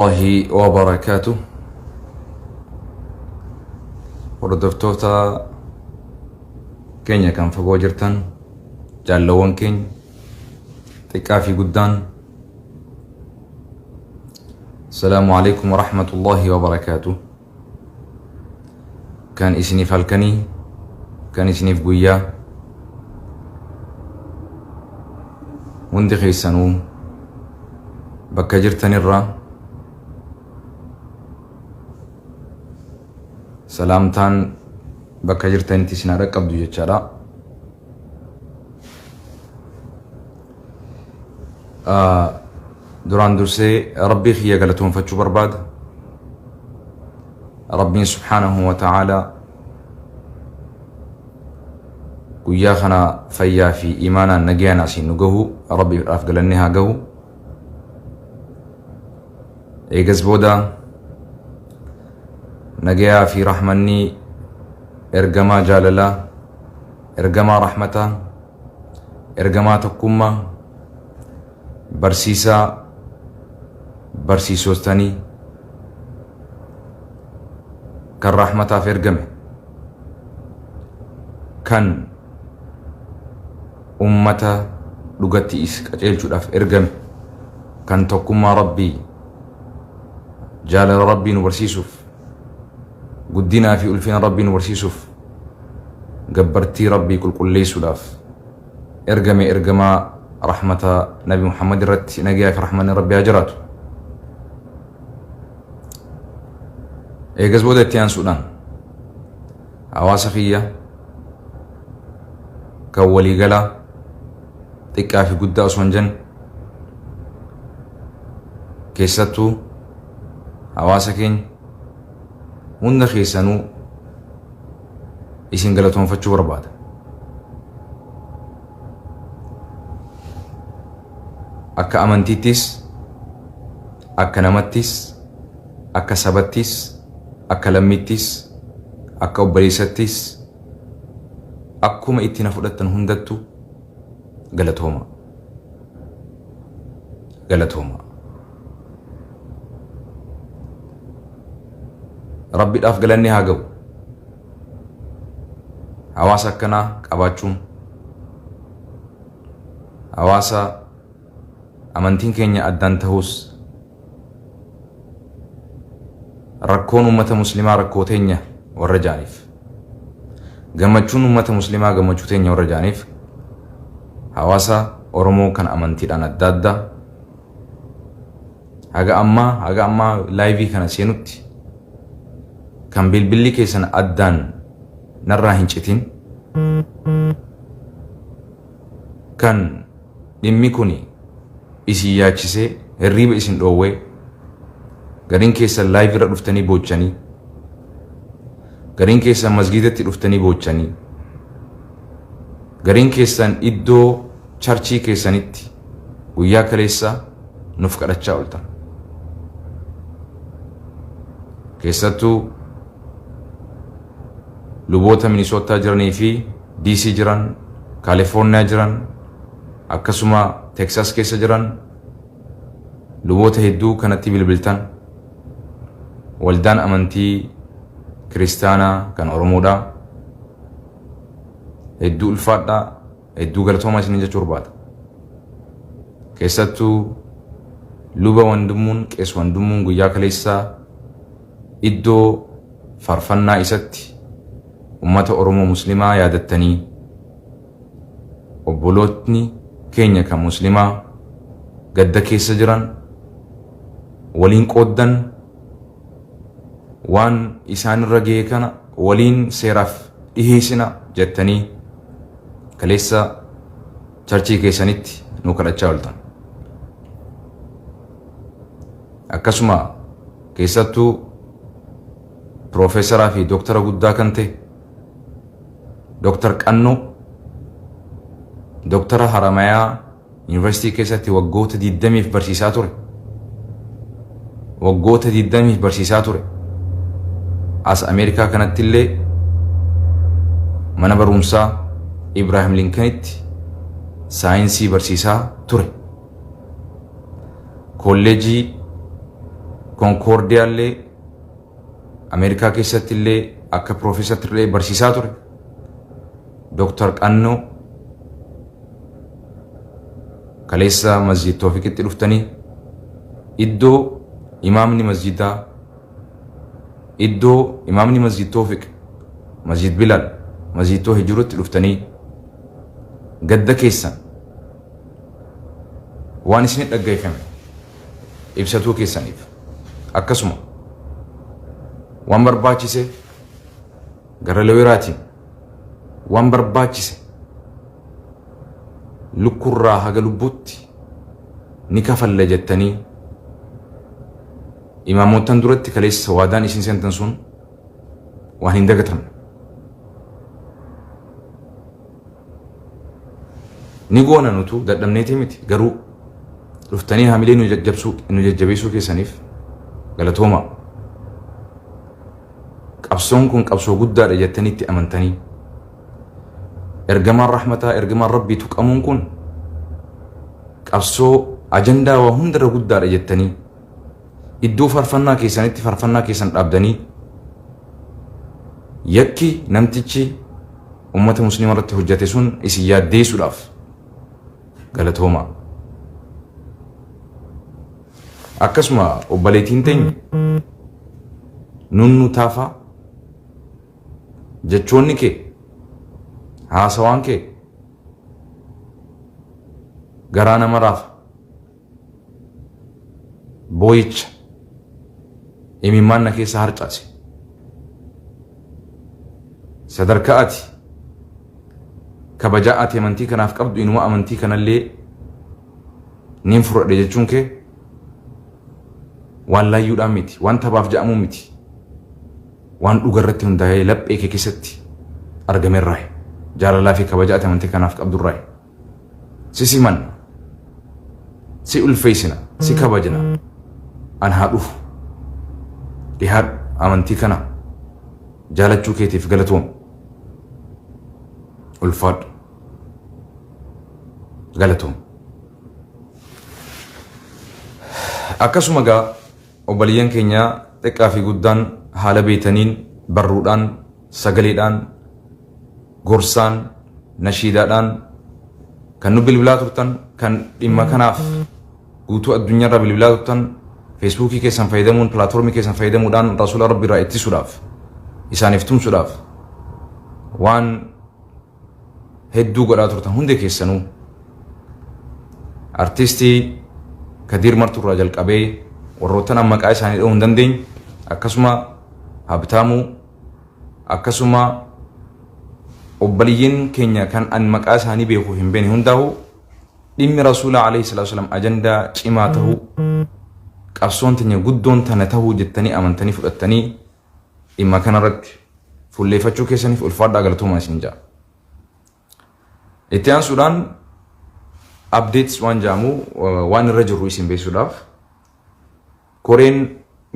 Allahi wabarakaatu. Hordoftoota keenya kan fagoo jirtan, jaallawwan keenya xiqqaa fi guddaan, Assalaamu alaikum warahmatullahi wabarakaatu. Kan isiniif halkanii, kan isiniif guyyaa, hundi keessanuu bakka jirtanirraa salaamtaan bakka jirtanitti isin haa dhaqqabdu jechaadha. Duraan dursee Rabbii kiyya galatoonfachuu barbaada. Rabbiin subhaanahu wa ta'aalaa guyyaa kana fayyaa fi imaanaan nagayaan asiin nu gahu Rabbiidhaaf galanni haa gahu. Eegas booda nagayaa fi rahmanni ergamaa jaalalaa, ergamaa rahmataa, ergamaa tokkummaa, barsiisaa barsiisotanii kan rahmataaf ergame, kan ummata dhugatti is qaceelchuudhaaf ergame, kan tokkummaa Rabbii, jaalala Rabbii nu barsiisuuf, guddinaa fi ulfina Rabbii nu barsiisuuf, gabbartii Rabbii qulqulleessuudhaaf ergame, ergamaa rahmata Nabi Muhammad irratti nagayaa fi rahmanni Rabbii haa jiraatu. Eegas booda itti aansuudhaan hawaasa kiyya kan waliigalaa xiqqaa fi guddaa osoo hin jenne, keessattuu hawaasa keenya hunda keessanuu isin galatoonfachuu barbaada. Akka amantiittis, akka namattis, akka sabattis, akka lammiittis, akka obboleessattis, akkuma itti na fudhattan hundattu galatooma. Galatooma. Rabbiidhaaf galanni haa ga'u. Hawaasa akkanaa qabaachuun, hawaasa amantiin keenya addaan ta'us rakkoon uummata muslimaa rakkoo teenya warra jaaniif, gammachuun uummata muslimaa gammachuu teenya warra jaaniif, hawaasa Oromoo kan amantiidhaan adda addaa haga ammaa laayivii kana seenutti kan bilbilli keessan addaan narraa hin citin, kan dhimmi kuni isin yaachisee hirriiba isin dhoowwee, gariin keessan laayivii irra dhuftanii boochanii, gariin keessan masgiidatti dhuftanii boochanii, gariin keessan iddoo charchii keessanitti guyyaa kaleessaa nuuf kadhachaa ooltan. Keessattuu luboota Minisootaa jiranii fi DC jiran, Kaalifoorniyaa jiran, akkasuma Teksas keessa jiran luboota hedduu kanatti bilbiltan, waldaan amantii kiristaanaa kan Oromoodhaa hedduu ulfaadhaa, hedduu galatoomaa isiniin jechuu barbaada. Keessattuu luba Wandimmuun, Qees Wandimmuun guyyaa kaleessaa iddoo faarfannaa isatti ummata Oromoo Muslimaa yaadattanii, obbolootni keenya kan Muslimaa gadda keessa jiran waliin qooddan, waan isaanirra ga'e kana waliin seeraaf dhiheessina jettanii kaleessa charchii keessanitti nu kadhachaa ooltan. Akkasuma keessattuu piroofeesaraa fi dooktara guddaa kan ta'e Dooktar Qannoo, dooktara Haramayaa Yuunivarsiitii keessatti waggoota 20f barsiisaa ture. Waggoota 20f barsiisaa ture. As Ameerikaa kanatti illee mana barumsaa Ibraahim Linkanitti saayinsii barsiisaa ture. Kolleejii Konkoordiyaallee Ameerikaa keessatti illee akka piroofeesatti illee barsiisaa ture. Dooktar Qannoo kaleessa Masjid Toofiqitti dhuftanii iddoo imaamni masjidaa iddoo imaamni Masjid Toofiq Masjid Bilal Masjid Toohid jirutti dhuftanii gadda keessan waan isin dhaggeeffame ibsatuu keessaniif akkasuma waan barbaachise gara lawyeraatiin waan barbaachise lukkurraa haga lubbuutti ni kafalla jettanii imaamoottan duratti kaleessa waadaan isin seentan sun waan hin dagatamne. Ni goona nutu dadhabneetii miti garuu dhuftanii hamilee nu jajjabsuu nu jajjabeessuu keessaniif galatoomaa. Qabsoon kun qabsoo guddaadha jettanii itti amantanii ergamaan rahmataa ergamaan rabbii tuqamuun kun qabsoo ajandaa waa hundarra guddaadha jettanii iddoo farfannaa keessanitti farfannaa keessan dhaabdanii yakki namtichi ummata muslima irratti hojjate sun isin yaaddeessuudhaaf galatoomaa. Akkasuma obboleettiin teenya nunnu taafaa jechoonni kee haasawaan kee garaa nama raafa. Booyicha imimmaan na keessa harcaase. Sadarkaa ati kabajaa ati amantii kanaaf qabdu inuma amantii kanallee niin fudhadhe jechuun kee waan laayyuudhaan miti, waan taphaaf jedhamuu miti, waan dhuga irratti hundaa'ee laphee kee keessatti argamerraayi. Jaalalaa fi kabaja ati amantii kanaaf qabdurraayi. Si simanna, si ulfeessina, si kabajna. An haa dhufu. Dhihaadhu amantii kana jaalachuu keetiif galatoom. Ulfaadhu. Galatoom. Akkasuma gaa obboleeyyan keenya xiqqaa fi guddaan haala beeytaniin barruudhaan, sagaleedhaan, gorsaan, nashiidaadhaan kan nu bilbilaa turtan, kan dhimma kanaaf guutuu addunyaarraa bilbilaa turtan, feesbuukii keessan fayyadamuun, pilaatfoormii keessan fayyadamuudhaan rasuula rabbi irraa ittisuudhaaf, isaaniif tumsuudhaaf waan hedduu godhaa turtan hundi keessanuu artistii Kadiir Martuurraa jalqabee warroottan an maqaa isaanii dha'uu hin dandeenye akkasuma Habtaamuu akkasuma obbaliyyin keenya kan an maqaa isaanii beeku hin beekne hundaa'u dhimmi rasuula alayhi salaatu wasalam ajandaa cimaa ta'uu qabsoon teenya guddoon tana ta'uu jettanii amantanii fudhattanii dhimma kanarratti fuulleeffachuu keessaniif ulfaadhaa galatoomaa isin ja'a. Itti aansuudhaan updates waan jedhamu waan irra jirru isin beeksisuudhaaf koreen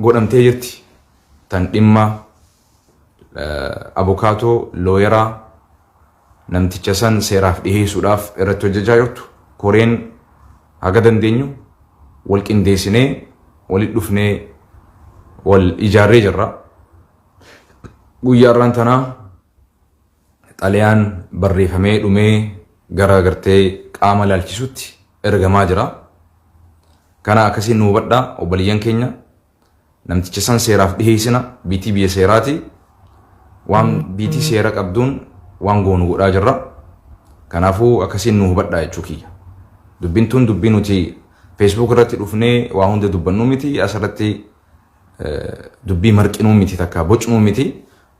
godhamtee jirti tan dhimma abukaatoo lawyeraa namticha san seeraaf dhiheessuudhaaf irratti hojjechaa jirtu koreen haga dandeenyu wal qindeessinee walitti dhufnee wal ijaarree jirra. Guyyaa irraan tanaa xalayaan barreeffamee dhumee gara gartee qaama ilaalchisutti ergamaa jira. Kana akkasiin nu hubadhaa obboleeyyan keenya namticha san seeraaf dhiheessina biitii biyya seeraati. Waan biitii seera qabduun waan goonu godhaa jirra. Kanaafuu akkasiin nu hubadhaa jechuu kiyya. Dubbiin tun dubbii nuti Facebook irratti dhufnee waa hunda dubbannu miti asirratti dubbii marqinuu miti takka bocnuu miti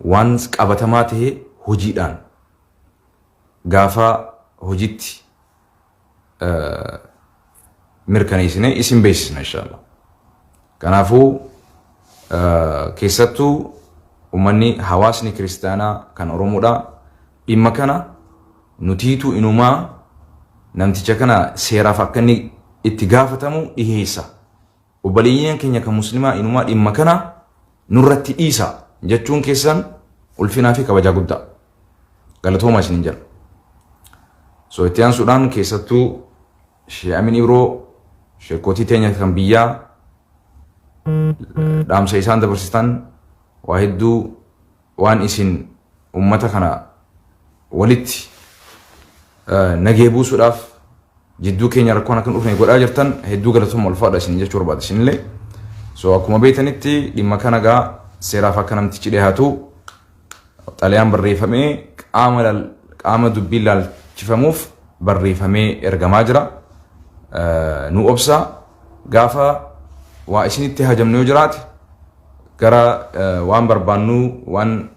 waan qabatamaa ta'e hojiidhaan gaafa hojiitti mirkaneessine isin beeksisna inshallah. Kanaafuu keessattuu uummanni hawaasni kiristaanaa kan Oromoodha dhimma kana nutiitu inumaa namticha kana seeraaf akka inni itti gaafatamu dhiheessa. Obboleeyyan keenya kan muslimaa inumaa dhimma kana nurratti dhiisa jechuun keessan ulfinaa fi kabajaa guddaa. Galatoomaa isiniin jedha. So itti aansuudhaan keessattuu Shee Amin Ibroo sheekootii teenya kan biyyaa Dhaamsa isaan dabarsitan waa hedduu waan isin ummata kana walitti nagee buusuudhaaf jidduu keenya rakkoon akka hin dhufne godhaa jirtan hedduu galatooma ulfaadha isin jechuu barbaada isinillee. So akkuma beektanitti dhimma kana gaa seeraaf akka namtichi dhiyaatu xalayaan barreeffamee qaama qaama dubbiin laalchifamuuf barreeffamee ergamaa jira. Nu obsa gaafa waa isinitti hajamne yoo jiraate gara waan barbaannu waan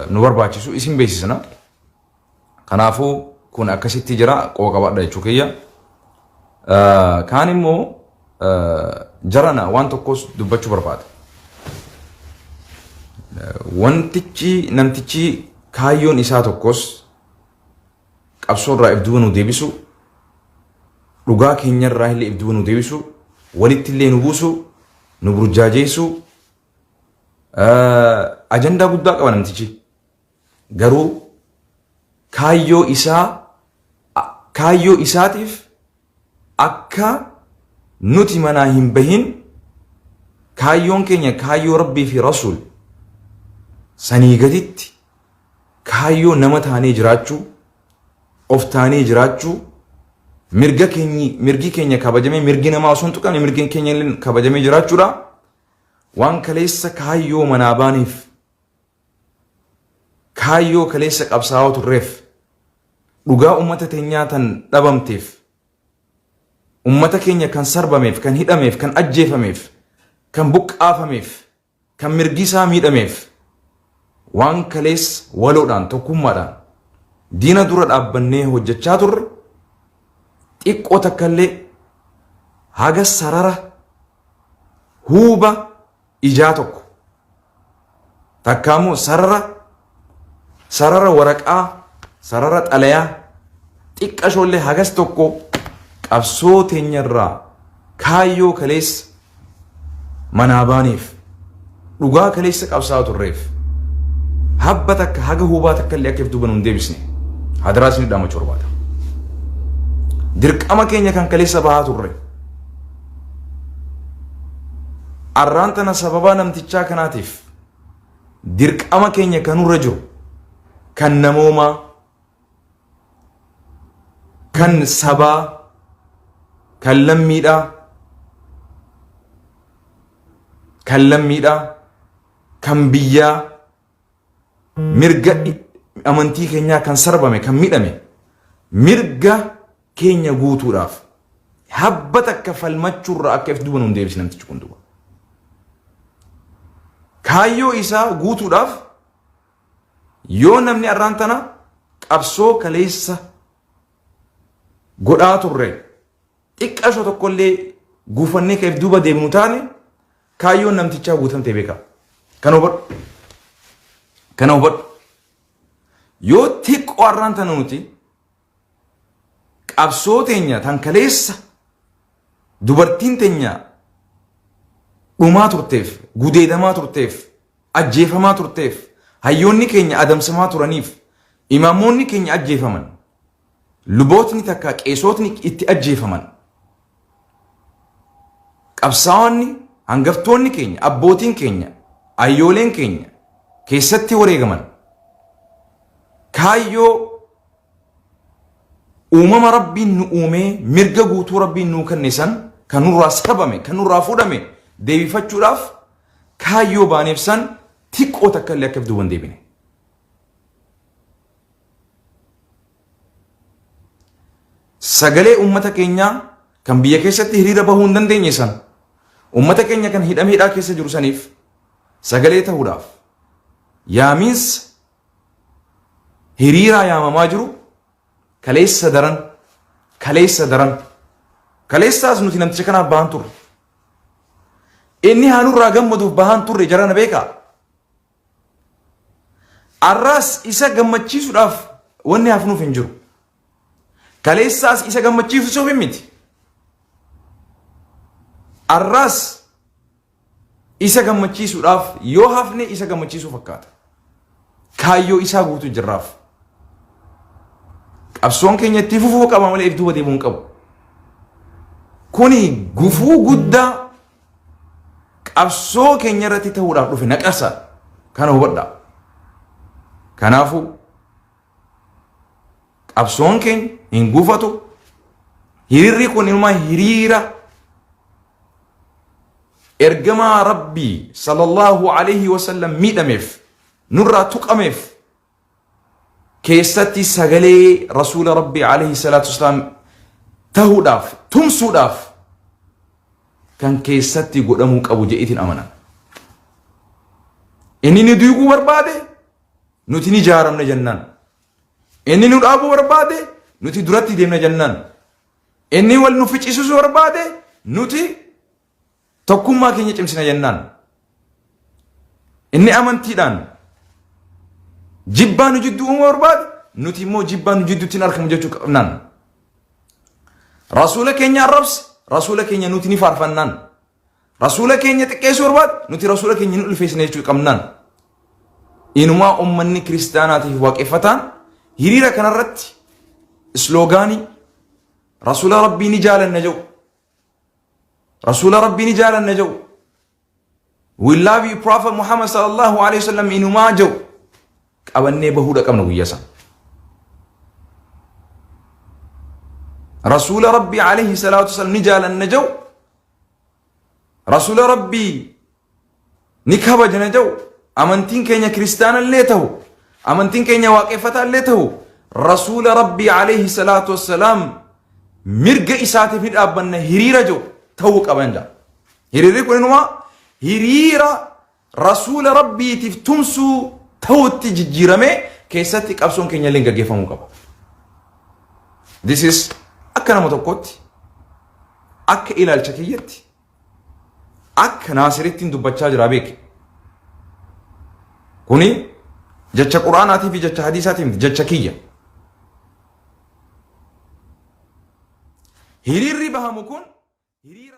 nu barbaachisu isin beeksisna. Kanaafuu kun akkasitti jira quba qabadha jechuu kiyya. Kaan immoo jarana waan tokkos dubbachuu barbaada. Wantichi namtichi kaayyoon isaa tokkos qabsoo irraa if duuba nu deebisu, dhugaa keenya irraa illee if duuba nu deebisu, walitti illee nu buusu, nu burjaajeessu, ajandaa guddaa qaba namtichi. Garuu kaayyoo isaa kaayyoo isaatiif akka nuti manaa hin bahin kaayyoon keenya kaayyoo Rabbii fi Rasuul sanii gaditti kaayyoo nama taanee jiraachuu, of taanee jiraachuu, mirga keenyi mirgi keenya kabajamee mirgi namaa osoo hin tuqamne mirgi keenya illee kabajamee jiraachuudha. Waan kaleessa kaayyoo manaa baaniif kaayyoo kaleessa qabsaa'oo turreef dhugaa ummata teenyaa tan dhabamteef ummata keenya kan sarbameef kan hidhameef kan ajjeefameef kan buqqaafameef kan mirgi isaa miidhameef waan kaleessa waloodhaan tokkummaadhaan diina dura dhaabbannee hojjechaa turre xiqqoo takkallee haga sarara huuba ijaa tokko takkaa immoo sarara sarara waraqaa sarara xalayaa xiqqashoollee hagas tokko qabsoo teenyarraa kaayyoo kaleessa manaa baaniif dhugaa kaleessa qabsaa'aa turreef habba takka haga hubaa takka illee akka if duuba nu hin deebisne hadaraa isin dhaammachuu barbaada. Dirqama keenya kan kaleessa bahaa turre arraan tana sababaa namtichaa kanaatiif dirqama keenya kan nurra jiru kan namoomaa kan sabaa kan lammiidhaa kan lammiidhaa kan biyyaa mirga amantii keenyaa kan sarbame kan miidhame mirga keenya guutuudhaaf habba takka falmachuurraa akka if duuba nuun deebisne namtichi kun duuba. Kaayyoo isaa guutuudhaaf yoo namni arraan tana qabsoo kaleessa godhaa turre xiqqashoo tokkollee guufannee ka if duuba deemnu taane kaayyoon namtichaa guutamtee beeka. Kana hubadhu. Kana hubadhu. Yoo xiqqoo arraan tana nuti qabsoo teenya tan kaleessa dubartiin teenya dhumaa turteef, gudeedamaa turteef, ajjeefamaa turteef, hayyoonni keenya adamsamaa turaniif, imaamoonni keenya ajjeefaman, lubootni takka qeesootni itti ajjeefaman, qabsaa'onni hangaftoonni keenya, abbootiin keenya, ayyooleen keenya keessatti wareegaman kaayyoo uumama Rabbiin nu uumee mirga guutuu Rabbiin nuu kenne san kan nurraa sarbame kan nurraa fuudhame deebifachuudhaaf kaayyoo baaneef san xiqqoo takka illee akka duuba hin deebine. Sagalee uummata keenyaa kan biyya keessatti hiriira bahuu hin dandeenye san uummata keenya kan hidhamee hidhaa keessa jiru saniif sagalee ta'uudhaaf yaamiinsa hiriiraa yaamamaa jiru kaleessa daran kaleessa daran kaleessaas nuti namticha kanaaf bahan turre. Inni haa nurraa gammaduuf bahan turre jarana beekaa. Arraas isa gammachiisuudhaaf wanni hafnuuf hin jiru. Kaleessaas isa gammachiisuuf hin miti. Arraas isa gammachiisuudhaaf yoo hafne isa gammachiisuu fakkaata. Kaayyoo isaa guutuu jirraaf. Qabsoon keenya itti fufuu qaba malee if duuba deemuu hin qabu. Kuni gufuu guddaa Qabsoo keenya irratti ta'uudhaaf dhufe naqasa. Kana hubadhaa. Kanaafuu qabsoon keenya hin gufatu. Hiriirri kun inumaa hiriira ergamaa Rabbii sallallahu alaihi wasallam miidhameef, nurraa tuqameef, keessatti sagalee rasuula Rabbii alaihi salaatu wasalaam tahuudhaaf, tumsuudhaaf kan keessatti godhamuu qabu jedheetiin amana. Inni nu diiguu barbaade, nuti ni jaaramna jennaan. Inni nu dhaabuu barbaade, nuti duratti deemna jennaan. Inni wal nu ficcisiisuu barbaade, nuti tokkummaa keenya cimsina jennaan. Inni amantiidhaan jibbaa nu jidduu uumuu barbaade, nuti immoo jibbaa nu jidduutti hin argamu jechuu qabnaan. Rasuula keenya arrabse, rasuula keenya nuti ni faarfannaan. Rasuula keenya xiqqeessuu barbaade, nuti rasuula keenya ni ulfeessina jechuu qabnaan. Inumaa uummanni kiristaanaatiif waaqeffataan hiriira kanarratti isloogaanii rasuula Rabbii ni jaalanna jedhu. Rasuula Rabbii ni jaalanna jedhu. "We love you, Prophet Muhammad sallallahu alaihi wasallam" inumaa jedhu qabannee bahuudha qabna guyyaa sana. Rasuula Rabbii alayhi salaatu wasallam ni jaalanna jedhu, Rasuula Rabbii ni kabajna jedhu, amantiin keenya kiristaana illee ta'u, amantiin keenya waaqeffataa illee ta'u, Rasuula Rabbii alayhi salaatu wassalaam mirga isaatiif ni dhaabbanna hiriira jedhu ta'uu qaban jedha. Hiriirri kun inumaa hiriira Rasuula Rabbiitiif tumsuu ta'utti jijjiiramee keessatti qabsoon keenya illee gaggeeffamuu qaba. This is akka nama tokkotti, akka ilaalcha kiyyatti, akka Naasirittiin dubbachaa jira beeki. Kuni jecha Quraanaatii fi jecha hadiisaatii miti, jecha kiyya. Hiriirri bahamu kun hiriira